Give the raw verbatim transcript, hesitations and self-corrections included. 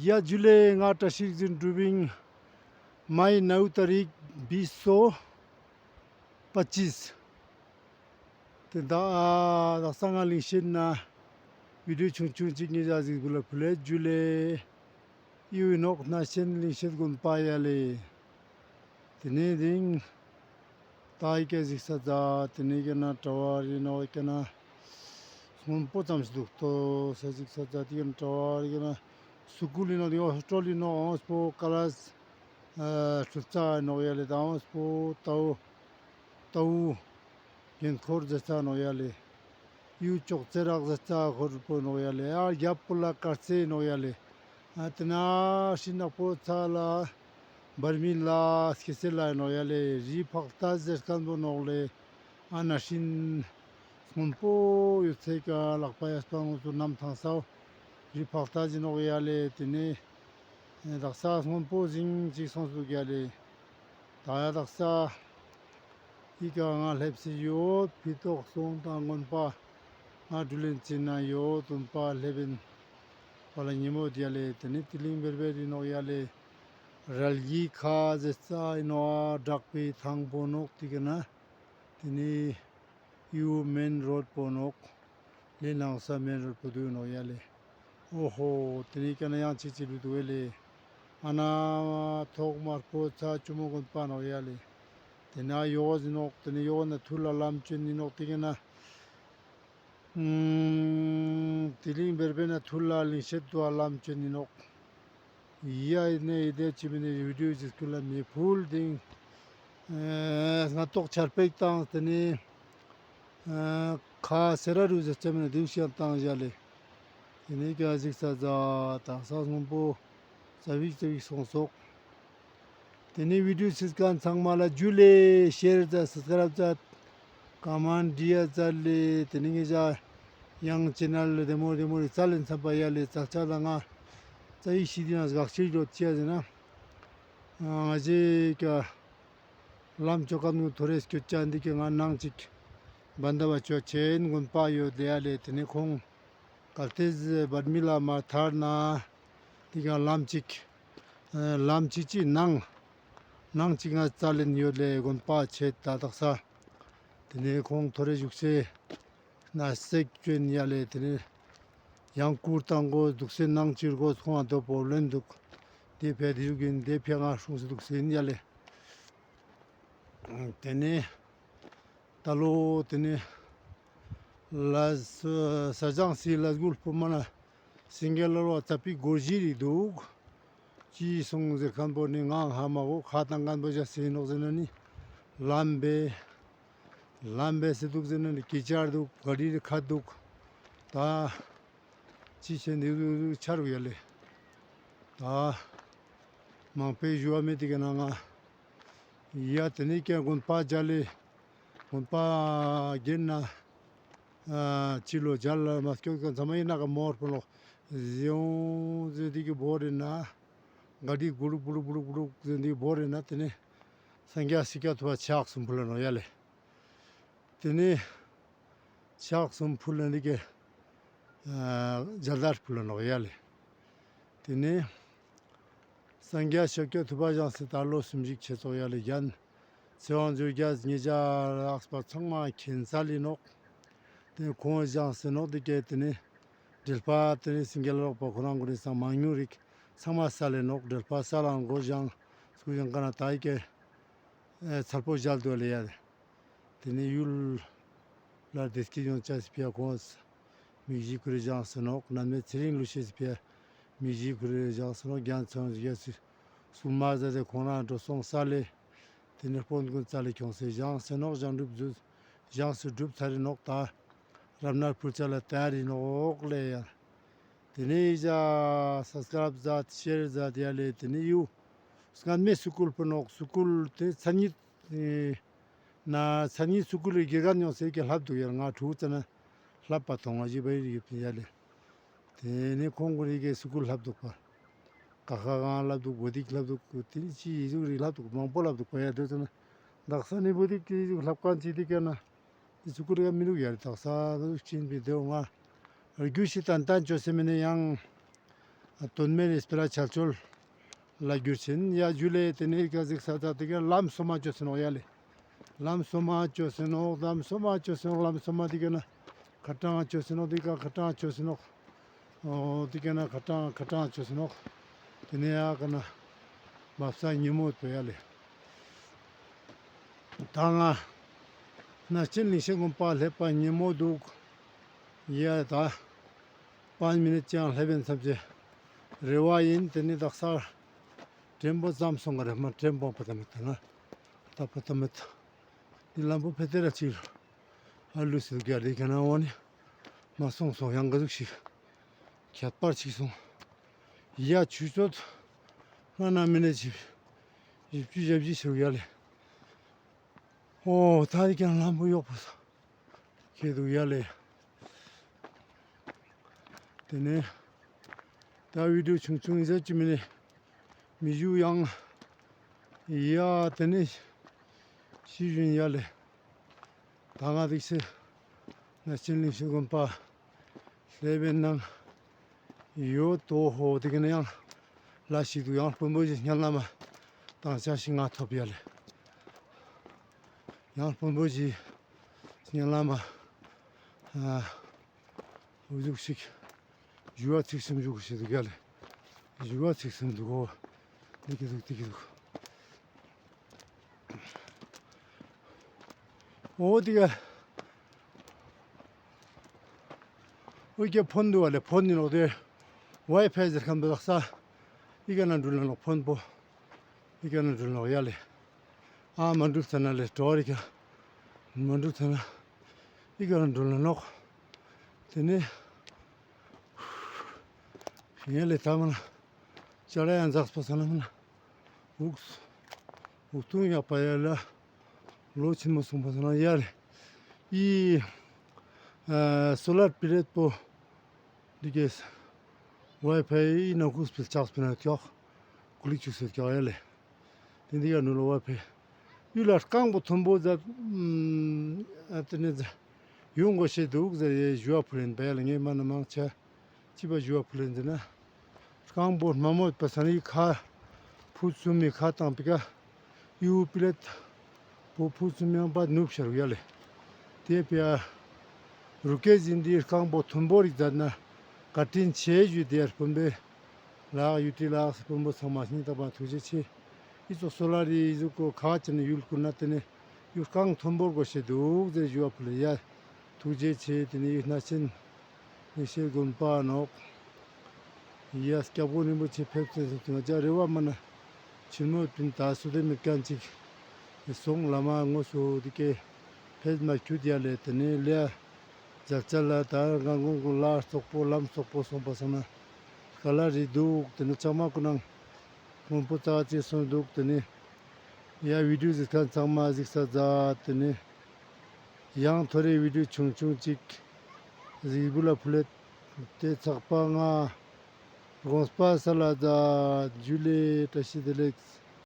ཡ་ཇུ་ལེ། ང་བཀྲ་ཤིས་རིག་འཛིན་དྲུག་པིང་། མའི་ནའུ་ཏ་རིག་བིས་སོ་པ་ཅིས། ཏེ་ད་དག་ས་ང་ལིང་ཤེད་ན་བི་ཌིའོ་ཆུང་ཆུང་ཅིག་ཉེ་ཞ་ཟིག་གུ་ལ་ཕུལ་ལེ། ཇུ་ལེ། ཡུ་ཨིན་ནོག་ན་ཤེན་ལིང་ཤེད་དགོན་པ་ཡ་ལེ། ཏེ་ནེ་རིང་ད་ཨི་ཀ་ཟིག་ས་ཛ། ཏེ་ནེ་ཀ་ན་གྲྭ་བ་རི་ནོག་ཀ་ན་སྔོན་པོ་ཙམ་ཞིག་འདུག་ཏོ་ས་ཟིག་ས་ཛ། ཏེ་ཀ་ན་གྲྭ་བ་རི་ཀ་ན་སུ་ཀུལ་ཨིན་ནོག་ཏེ་ཀ་ཧོས་ཊེལ་ཨིན་ནོག་ཨོངས་པོ་ཀ་ལཱས་ཨ་ཁྲུད་ཚ་ཨིན་ནོག་ཡ་ལེ། ད་ཨོངས་པོ་ཏའུ་ཏའུ་རྒན་འཁོར་ཛད་ཚ་ནོག་ཡ་ལེ། ཡུ་ཅོག་ཙེ་རག་ཛད་ཚ་འཁོར་པོ་ནོག་ཡ་ལེ། ཨ་རྒྱབ་པོ་ལ་དཀར་ཙེ་ནོག་ཡ་ལེ། ཨ་ཏེ་ན་ཤིང་ནག་པོ་ཚ་ལ་བར་མི་ལ་སྐྱེ་ཚེ་ལ་ནོག་ཡ་ལེ། རི་ཕག་རྟ་ཟེར་ཁན་པོ་ནོག་ལེ། ཨ་ན་ཤིང་སྔོན་པོ་ཡོད་ཚད་ཀ་ལག་པ་ཡ་སྤང་ངོ་སུ་ནམ་ཐང་སའོ། རི་ཕག་རྟ་ཟེར་ནོག་ཡ་ལེ། ཏེ་ནེ་དག་ས་སྔོན་པོ་ཟིང་ཅིག་སོང་སུག་ཡ་ལེ། ད་ཡ་དག་ས་ཨི་ཀ་ང་ལེབས་སེ་ཡོད། ཕི་ཏོག་སོང་དང་དགོན་པ་ང་འགྲུལ་ལེན་ཅིག་ན་ཡོད། དགོན་པ་ལེབས་ཨིན་པ་ལ་ཉི་མོ་ཡ་ལེ། ཏེ་ནེ་ཏི་ལིང་བེར་བེར་ཨིན་ནོག་ཡ་ལེ། རལ་གྱི་ཁ་ཟེར་ས་ཨིན་ནོག་བྲག་པའི་ཐང་པོ་ནོག་ཏེ་ཀ་ན། ཏེ་ནེ་ཡུ་མེན་རོཌ་པོ་ནོག་ལེ། ནང་ས་མེན་རོཌ་པོ་དུག་ནོག་ཡ་ལེ། ཨོ་ཧོ། ཏེ་ནེ་ཀ་ན་ཡང་ཅི་ཅི་ལུས་དུག་ཨེ་ལེ། ཨ་ན་ཐོག་དམར་པོ་ཚ་ཅུ་མོ་དགོན་པ་ནོག་ཡ་ལེ། ཏེ་ན་ཡོག་ཟེར་ནོག་ཏེ་ནེ་ཡོག་ན་ཐུར་ལ་ལམ་ཅོན་ཨིན་ནོག་ཏེ་ཀ་ན། ཨུམ། ཏི་ལིང་བེར་བེར་ན་ཐུར་ལ་ལིང་ཤེད་དུ་ཨ་ལམ་ཅོན་ཨིན་ནོག་ཡ་ཨི་ནེ་ཨི་ཏེ་ཅི་མི་ནེ་བི་ཌིའོ་ཅིག་སྐུལ་ལ་མི་ཕུལ་ཏེ་ཨིན། ཨ་སྔ་ཏོག་ཆར་པེག་ཏང་ཏེ་ནེ་ཨ་ཁ་སེ་ར་རུ་ཟེར་ཅེས་མེད་ན་དུག་ཤེས་ཏང་ཞག་ལེ། ཏེ་ནེ་ཀ་ཟིག་ས་ཛ་དག་ས་སྔོན་པོ་ཙ་བིག་ཙ་བིག་སོང་སོག་ཏེ་ནེ་བི་ཌིའོ་ཤེས་ཁན་ཚང་མ་ལ་ཇུ་ལེ། ཤེར་ཛད། སབ་སི་ཀ་རའིབ་ཛད། ཀ་མེན་ཊ་རི་ཡ་ཛད་ལེ། ཏེ་ནེ་ངེ་ཞ་ཡང་ཅེ་ནལ་ལ་དེ་མོ་དེ་མོ་རི་ཙལ་ལེན་ཚན་པ་ཡ་ལེ། ཙལ་ཆ་ལ་ང་ཙ་བིག་ཤིག་ཏེ་ན་གག་ཅིག་ཡོད་ཅི་ཡ་ཟེར་ན། ང་ཞེ་ཀ་ལམ་ཅོ་ཁན་གུན་ཐོ་རེ་སྐྱོད་ཅ་འདི་ཀ་ང་ནང་ཅིག་བན་དེ་བ་ཅོ་ཅེན་དགོན་པ་ཡོད་དེ་ཡ་ལེ། ཏེ་ནེ་ཁོང་གལ་ཏེ་བར་མི་ལ་མ་ཐར་ན་འདི་ཀ་ལམ་ཅིག་ལམ་ཅིག་ཅིག་ནང་ནང་ཅིག་ང་ཙལ་ལེན་ཡོད་ལེ། དགོན་པ་ཆེད་ད་དག་ས་ཏེ་ནེ་ཁོང་ཐོ་རེ་བཞུགས་སེ་ན་སེག་ཅོན་ཡ་ལེ། ཏེ་ནེ་ཡང་བཀུར་བཏང་གོས་དུག་སེ་ནང་ཅིག་གོས་ཁོང་ང་དོ་པོབ་ལེན་དུག་ཏེ་ཕི་ཡ་དེ་ཟུག་ཨིན། ཏེ་ཕི་ཡ་ང་སྲུང་སེ་དུག་སེ་ཨིན་ཡ་ལེ། ཏེ་ནེ་ད་ལོ་ཏེ་ནེ་ལ་ས་ས་ཅང་སི་ལ་གུལ་སྤོ་མ་ན་སིང་གེ་ལ་རོ་ཙ་པིག་གོར་ཞི་རིག་དུག་ཅི་སོང་ཟེར་ཁན་པོ་ནི་ང་ཧ་མ་གོ། ཁ་ཏང་ཁན་པོ་ཞག་སེ་ནོག་ཟེར་ན་ནི་ལམ་བེ་ལམ་བེ་སེ་དུག་ཟེར་ན་ནི་ཀི་ཅར་དུག་ག་རི་རི་ཁ་དུག་ད་ཅི་ཆེན་དེ་ཟུག་ཆ་རུག་ཡ་ལེ། ད་མང་པོའི་ཞུ་བ་མེད་དེ་ག་ན་ང་ཡ་ཏེ་ནེ་ཀ་དགོན་པ་མཇལ་ལེ། དགོན་པ་གྱེན་ན་ཨ་ཕྱི་ལོ་མཇལ་ལ་མ་སྐྱོད་ཁན་ཚང་མ་ཨིན་ན་ག་མོར་པོ་ལོ་ཟེའོ་ཟེ་དེ་གི་བོར་ཨིན་ན་ག་དི་གུ་རུག་གུ་རུག་གུ་རུག་གུ་རུག་ཟེ་དེ་བོར་ཨིན་ན་ཏེ་ནེ་སངས་རྒྱས་ཤཱཀྱ་ཐུབ་པ་ཕྱག་གསུམ་ཕུལ་ལ་ནོག་ཡ་ལེ། ཏེ་ནེ་ཕྱག་གསུམ་ཕུལ་ལ་འདི་ཀ་ཨ་མཇལ་དར་ཕུལ་ལ་ནོག་ཡ་ལེ། ཏེ་ནེ་སངས་རྒྱས་ཤཱཀྱ་ཐུབ་པ་བཞེངས་སེ་ད་ལོ་སུམ་ཞིག་ཆེ་ཙོག་ཡ་ལེ། ཡང་ཚེ་དབང་འབྱོར་རྒྱས་ཉེ་ཞ་ལགས་པ་ཚང་མ་མཁྱེན་ས་ལེ་ནོག་ཏེ་ཁོང་བཞེངས་སེ་ནོག་འདི་ཀ་ཏེ་ནེ་འགྲེལ་པ་ཏེ་ནེ་སིང་གེ་ལ་རོགས་པ་ཁོ་རང་གུན་ནི་སང་མང་ཉུང་རིག་ཚང་མ་ས་ལེ་ནོག་འགྲེལ་པ་ས་ལ་མགོ་བཞེངས་སྐུ་བཞེངས་ཀ་ན་ད་ཨི་ཀ་ཨེ་ཚལ་པོ་མཇལ་དུག་ལེ་ཡ། ཏེ་ནེ་ཡུལ་ལ་བདེ་སྐྱིད་ཡོང་ཅེས་སི་ཕི་ཡ་ཁོང་མི་གཞི་ཁུར་རེ་བཞེངས་སེ་ནོག་ནམ་མེད་ཚེ་རིང་ལུས་ཤེས་སི་ཕི་ཡ་མི་གཞི་ཁུར་རེ་བཞེངས་སེ་ནོག་རྒྱན་ཚང་རྒྱ་སི་སུ་མ་ཟ་ཏེ་ཁོང་རང་འགྲོ་སོང་ས་ལེ། ཏེ་ནེ་དཔོན་གུན་ཙལ་ལེ་ཁྱོངས་སེ་བཞེངས་སེ་ནོག་བཞེངས་གྲུབ་ཟུ་བཞེངས་སེ་གྲུབ་ཚར་རེ་ནོག་ད་རབ་གནས་ཕུལ་ཅ་ལ་ཏ་རེ་ནོག་ལེ་ཡ། ཏེ་ནེ་ཨི་ཞ་སབ་སི་ཀ་རབ་ཛད་ཤེར་ཛད་ཡ་ལེ། ཏེ་ནེ་ཡུ་སྔན་མེ་སུ་ཀུལ་པོ་ནོག་སུ་ཀུལ་ཏེ་ཚན་ཉིད་ན་ཚན་ཉིད་སུ་ཀུལ་ལི་དགེ་རྒན་ཡོང་སེ་ཀེ་ལྷབ་དུག་ཡ། ང་ཕྲུ་གུ་ཙ་ན་ལྷབ་པ་ཐོང་ང་ཞི་བ་ཡི་ཡོད་པིན་ཡ་ལེ། ཏེ་ནེ་ཁོང་གུན་རི་ཀེ་སུ་ཀུལ་ལྷབ་དུག་པ། ཀ་ཁ་གང་ལྷབ་དུག་བོ་དིག་ལྷབ་དུག་ཏེ་ནེ་ཅི་ཡི་ཟུག་རི་ལྷབ་དུག་མང་པོ་ལྷབ་དུག་པ་ཡ། ཏེ་ཙ་ན་དག་ས་ནེ་བོ་དིག་ཅི་ཡི་ཟུག་ལྷབ་ཁན་ཅི་དིག་ཀ་ན་ཏེ་སུ་ཀུལ་ལ་མི་རུག་ཡ་རེ། དག་ས་ཅིན་པི་ཏེ་བོ་ང་རྒྱུ་ཤི་ཏན་ཏན་ཅོ་སེ་མེ་ནེ་ཡང་ དོན་མེད་ནི་སྤེ་ར་ཆལ་ཆོལ་ལ་གྱུར་ཕྱིན། ཡ་ཇུ་ལེ། ཏེ་ནེ་ཀ་ཟིག་ས་ད་ཏེ་ཀ་ལམ་སོ་མ་ཅོས་སེ་ནོག་ཡ་ལེ། ལམ་སོ་མ་ཅོས་སེ་ནོག་ལམ་སོ་མ་ཅོས་སེ་ནོག་ལམ་སོ་མ་ཏེ་ཀ་ན་ཁ་ཏང་ཅོས་སེ་ནོག་ཏེ་ཀ་ཁ་ཏང་ཅོས་སེ་ནོག་འོ་ཏེ་ཀ་ན་ཁ་ཏང་ཁ་ཏང་ཅོས་སེ་ནོག་ཏེ་ནེ་ཡ་ཀ་ན་བབ་ས་ཉི་མོ་ཏོ་ཡ་ལེ། ད་ང་གནས་ཆེན་གླིང་ཤེལ་དགོན་པ་སླེབས་པ་ཉི་མོ་དུག་ཡ་ད་པ་མི་ནེ་ཅང་སླེབས་ཡིན་སམ་ཅེ་རེ་བ་ཡིན། ཏེ་ནེ་དག་ས་ཀྲེན་པོ་ཙམ་སོང་ག་རེ་མ་ཀྲེན་པོ་པ་ཏ་མེད་ད་ན་ད་པ་ཏ་མེད་ད། ཏེ་ལམ་བོ་ཕེ་ཏེ་ར་ཅིག་ཨ་ལུས་སུ་ག་རེ་ཀ་ན་འོ་ནི་མ་སོང་སོང་ཡང་ག་ཟུག་ཞིག་ཁྱད་པར་ཅིག་སོང་། ཡ་ཆུ་ཚོད་ལྔ་ན་མི་ནེ་ཅིག་བཞི་བཅུ་ཞེ་བཞི་ཞིག་ཡ་ལེ། འོ་ད་རིག་ཀྱང་ལམ་བོ་ཡོག་པོ་ས་ཁེ་དུག་ཡ་ལེ། ཏེ་ནེ་ད་བི་ཌིའོ་ཆུང་ཆུང་ཡིན་ཟེར་ཅི་མི་ནེ་མི་ཞུ་ཡང་ཡ་ཏེ་ནེ་ཤི་ཞུན་ཡ་ལེ། ད་ང་དིག་སེ་གནས་ཆེན་གླིང་ཤེལ་དགོན་པ་སླེབས་པའི་ནང་ཡོད་དོ། ཧོ་ཏེ་ཀ་ན་ཡང་ལ་ཞིག་དུག་ཡང་དཔོན་པོ་ཞིག་སྙན་ལ་མ་དང་ཆ་ཞིག་ང་ཐོབ་ཡ་ལེ། ཡང་དཔོན་པོ་ཞིག་སྙན་ལ་མ་ཨ་འུ་ཟུག་ཞིག་ཞུ་བ་ཚིག་སེམས་ཞུ་གི་ཞིག་དུག་ཡ་ལེ། ཞུ་བ་ཚིག་སེམས་དུག་གོ། ཏེ་ཀ་དུག་ཏེ་ཀ་དུག་འོ་ཏེ་ཀ་འོ་ཀྱེ་ཕོན་དུག་པ་ལེ། ཕོན་ནི་ནོག་ཏེ་ཝའི་ཕའི་ཟེར་ཁན་པོ་ལགས་ས་ཨི་ཀ་ན་འགྲུལ་ལ་ནོག་ཕོན་པོ་ཨི་ཀ་ན་འགྲུལ་ནོག་ཡ་ལེ། ཨ་མ་འགྲུལ་ཚ་ན་ལེ་གྲོ་རི་ཀ་མ་འགྲུལ་ཚ་ན་ཨི་ཀ་ན་འགྲུལ་ལ་ནོག་ཏེ་ནེ་ཡ་ལེ་ད་མ་ན་ཅ་ལ་ཡང་འཛགས་པ་ས་ན་མ་ན་འུག་འུག་ཐུང་ཡག་པ་ཡ་ལ་ལོ་ཆེན་མོ་སོང་པ་ས་ན་ཡ་ལེ། ཨི་ཨ་སོ་ལར་པི་ལེཊ་པོ་འདི་གེ་ཝའི་ཕའི་ཨི་ནང་ཁུག་སྤེལ་ཆགས་པ་ན་ཀྱོག་ཀུ་ལིག་ཅུག་སེ་ཀྱོག་ཡ་ལེ། ཏེ་འདི་ཡ་ནུ་ལོ་ཝའི་ཕའི་ཡུལ་ལ་རྐང་པོ་མཐོན་པོ་ཛད་ཨ་ཏེ་ནེ་ཛད་ཡོང་གོ་ཤེས་དུག་ཟེར་ཡེ་ཞུ་བ་ཕུལ་ཡིན་པ་ཡ་ལེ། ངས་མ་ན་མང་ཆེ་ཅི་བ་ཞུ་བ་ཕུལ་ཡིན་ཟེར་ན། རྐང་པོ་མ་མོད་པ་ས་ནི་ཁ་ཕུ་ཚུ་མི་ཁ་ཏང་པི་ཀ་ཡུ་པི་ལེཊ་པོ་ཕུ་ཚུ་མི་ཡང་པ་ནུབ་ཤར་ཡ་ལེ། ཏེ་པི་ཡ་རུ་ཀེ་ཟིན་ཏེ་རྐང་པོ་མཐོན་པོ་རིག་ཛད་ན་བཀའ་དྲིན་ཆེ་ཞུས་ཏེ་ཡར་དཔོན་པོའི་ལག་ཡུ་ཏི་ལག་སི་དཔོན་པོ་ཚང་མ་སྙིང་ཐག་པ་ཐུགས་རྗེ་ཆེ། ཨི་ཙོགས་སོ་ལ་རི་ཨི་ཟུག་གོ་ཁ་ཅན་ཡུལ་ཀུན་ན་ཏེ་ནེ་ཡུལ་རྐང་མཐོན་པོར་གོ་ཤེས་དུག་ཟེར་ཞུ་བ་ཕུལ་ཡ། ཐུགས་རྗེ་ཆེ། ཏེ་ནེ་ཡུལ་གནས་ཆེན་གླིང་ཤེལ་དགོན་པ་ནོག་ཡ་སྐྱབས་མགོན་རིན་པོ་ཆེ་ཕེབས་ཏེ་ང་ཅག་རེ་བ་མ་ན་ཆེན་མོ་ཏུན་ད་སུ་དེ་མེད་ཁན་ཅིག་སོང་བླ་མ་དངོས་སུ་འདི་ཀེ་ཕེབས་མ་ཁྱུད་ཡ་ལེ། ཏེ་ནེ་ལེ་ཛ་ཙ་ལ་ད་ང་དགོན་ཀུན་ལ་རྩོག་པོ་ལམ་རྩོག་པོ་སོང་པ་སང་ན་ཀ་ལ་རི་དུག་ཏེ་ནེ་ལྕང་མ་ཀུན་ནང་མང་པོ་ཙ་ཅེ་སོང་དུག་ཏེ་ནེ་ཡ་བི་ཌིའོ་གཟིགས་ཁན་ཚང་མ་གཟིགས་ས་ཛད། ཏེ་ནེ་ཡང་ཐོ་རེ་བི་ཌིའོ་ཆུང་ཆུང་ཅིག་གཟིགས་འབུལ་ལ་ཕུལ་ལེད། ཏེ་ཚག་པ་ང་དགོངས་པ་སལ་ཛད། ཇུ་ལེ། བཀྲ་ཤིས་བདེ་ལེགས།